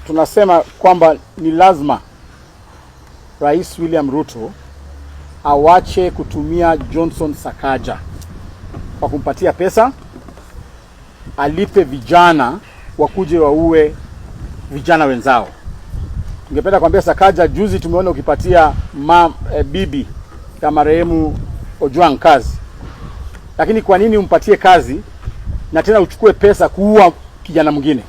Tunasema kwamba ni lazima Rais William Ruto awache kutumia Johnson Sakaja kwa kumpatia pesa, alipe vijana wakuje waue vijana wenzao. Ningependa kuambia Sakaja, juzi tumeona ukipatia bibi ya marehemu Ojwang kazi, lakini kwa nini umpatie kazi na tena uchukue pesa kuua kijana mwingine?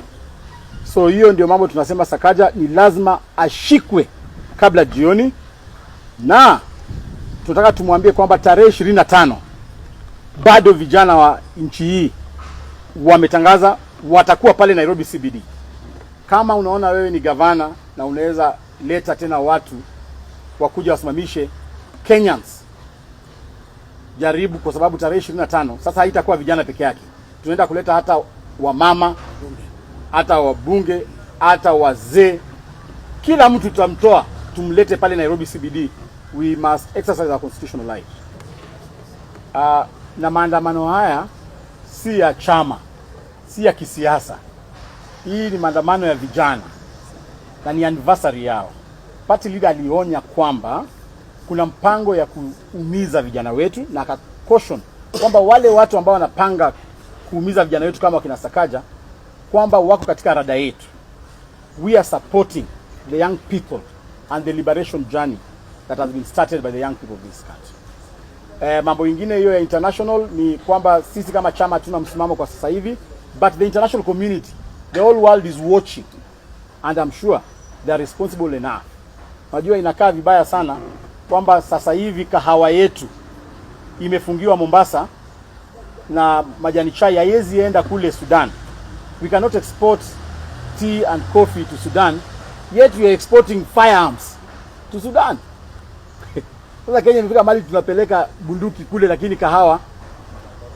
So hiyo ndio mambo tunasema Sakaja ni lazima ashikwe kabla jioni, na tunataka tumwambie kwamba tarehe 25 bado vijana wa nchi hii wametangaza watakuwa pale Nairobi CBD. Kama unaona wewe ni gavana na unaweza leta tena watu wakuja wasimamishe Kenyans, jaribu, kwa sababu tarehe 25 sasa haitakuwa vijana peke yake, tunaenda kuleta hata wamama, hata wabunge, hata wazee, kila mtu tutamtoa tumlete pale Nairobi CBD. We must exercise our constitutional right. Na maandamano haya si ya chama, si ya kisiasa. Hii ni maandamano ya vijana na ni anniversary yao. Party leader alionya kwamba kuna mpango ya kuumiza vijana wetu na aka caution kwamba wale watu ambao wanapanga kuumiza vijana wetu kama wakina Sakaja kwamba wako katika rada yetu. We are supporting the young people and the liberation journey that has been started by the young people of this country. Mambo ingine hiyo ya international ni kwamba sisi kama chama hatuna msimamo kwa sasa hivi, but the international community, the whole world is watching and I'm sure they are responsible enough. Najua inakaa vibaya sana kwamba sasa hivi kahawa yetu imefungiwa Mombasa na majani chai haiwezi enda kule Sudan. We cannot export tea and coffee to Sudan, yet we are exporting firearms to Sudan. Sasa Kenya imefika mahali tunapeleka bunduki kule, lakini kahawa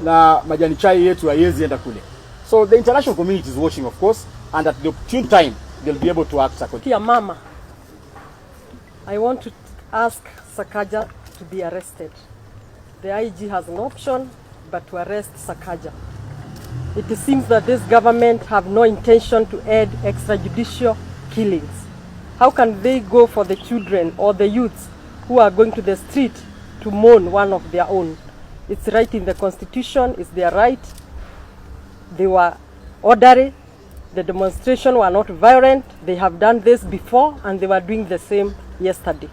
na majani chai yetu haiwezi enda kule. So the international community is watching, of course, and at the opportune time they'll be able to act accordingly. Kia mama, I want to ask Sakaja to be arrested. The IG has no option but to arrest Sakaja. It seems that this government have no intention to end extrajudicial killings. How can they go for the children or the youths who are going to the street to mourn one of their own? It's right in the constitution, it's their right. They were orderly. The demonstration were not violent. They have done this before and they were doing the same yesterday.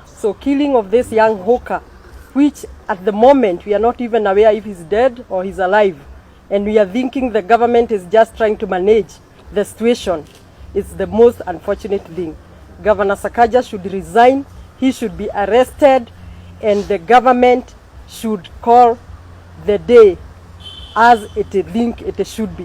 So killing of this young hawker, which at the moment we are not even aware if he's dead or he's alive, and we are thinking the government is just trying to manage the situation, it's the most unfortunate thing. Governor Sakaja should resign, he should be arrested, and the government should call the day as it think it should be.